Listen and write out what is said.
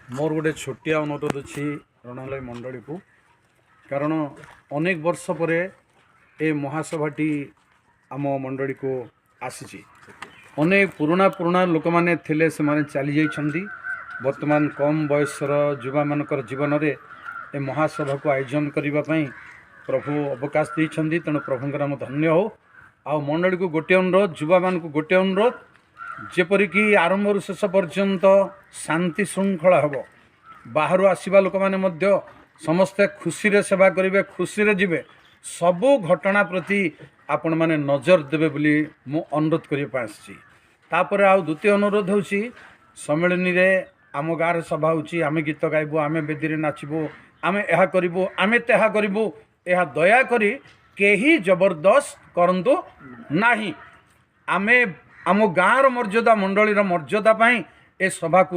ମୋର ଗୋଟେ ଛୋଟିଆ ଅନୁରୋଧ ଅଛି ରଣାଲୟ ମଣ୍ଡଳୀକୁ, କାରଣ ଅନେକ ବର୍ଷ ପରେ ଏ ମହାସଭାଟି ଆମ ମଣ୍ଡଳୀକୁ ଆସିଛି। ଅନେକ ପୁରୁଣା ପୁରୁଣା ଲୋକମାନେ ଥିଲେ, ସେମାନେ ଚାଲିଯାଇଛନ୍ତି। ବର୍ତ୍ତମାନ କମ୍ ବୟସର ଯୁବାମାନଙ୍କର ଜୀବନରେ ଏ ମହାସଭାକୁ ଆୟୋଜନ କରିବା ପାଇଁ ପ୍ରଭୁ ଅବକାଶ ଦେଇଛନ୍ତି। ତେଣୁ ପ୍ରଭୁଙ୍କର ଆମ ଧନ୍ୟ ହଉ। ଆଉ ମଣ୍ଡଳୀକୁ ଗୋଟିଏ ଅନୁରୋଧ, ଯୁବାମାନଙ୍କୁ ଗୋଟିଏ ଅନୁରୋଧ, ଯେପରିକି ଆରମ୍ଭରୁ ଶେଷ ପର୍ଯ୍ୟନ୍ତ ଶାନ୍ତି ଶୃଙ୍ଖଳା ହେବ। ବାହାରୁ ଆସିବା ଲୋକମାନେ ମଧ୍ୟ ସମସ୍ତେ ଖୁସିରେ ସେବା କରିବେ, ଖୁସିରେ ଯିବେ। ସବୁ ଘଟଣା ପ୍ରତି ଆପଣମାନେ ନଜର ଦେବେ ବୋଲି ମୁଁ ଅନୁରୋଧ କରିବା ପାଇଁ ଆସିଛି। ତାପରେ ଆଉ ଦ୍ୱିତୀୟ ଅନୁରୋଧ ହେଉଛି, ସମ୍ମିଳନୀରେ ଆମ ଗାଁରେ ସଭା ହେଉଛି, ଆମେ ଗୀତ ଗାଇବୁ, ଆମେ ବେଦୀରେ ନାଚିବୁ, ଆମେ ଏହା କରିବୁ, ଆମେ ତାହା କରିବୁ, ଏହା ଦୟାକରି କେହି ଜବରଦସ୍ତ କରନ୍ତୁ ନାହିଁ। ଆମେ ଆମ ଗାଁର ମର୍ଯ୍ୟାଦା, ମଣ୍ଡଳୀର ମର୍ଯ୍ୟାଦା ପାଇଁ ଏ ସଭାକୁ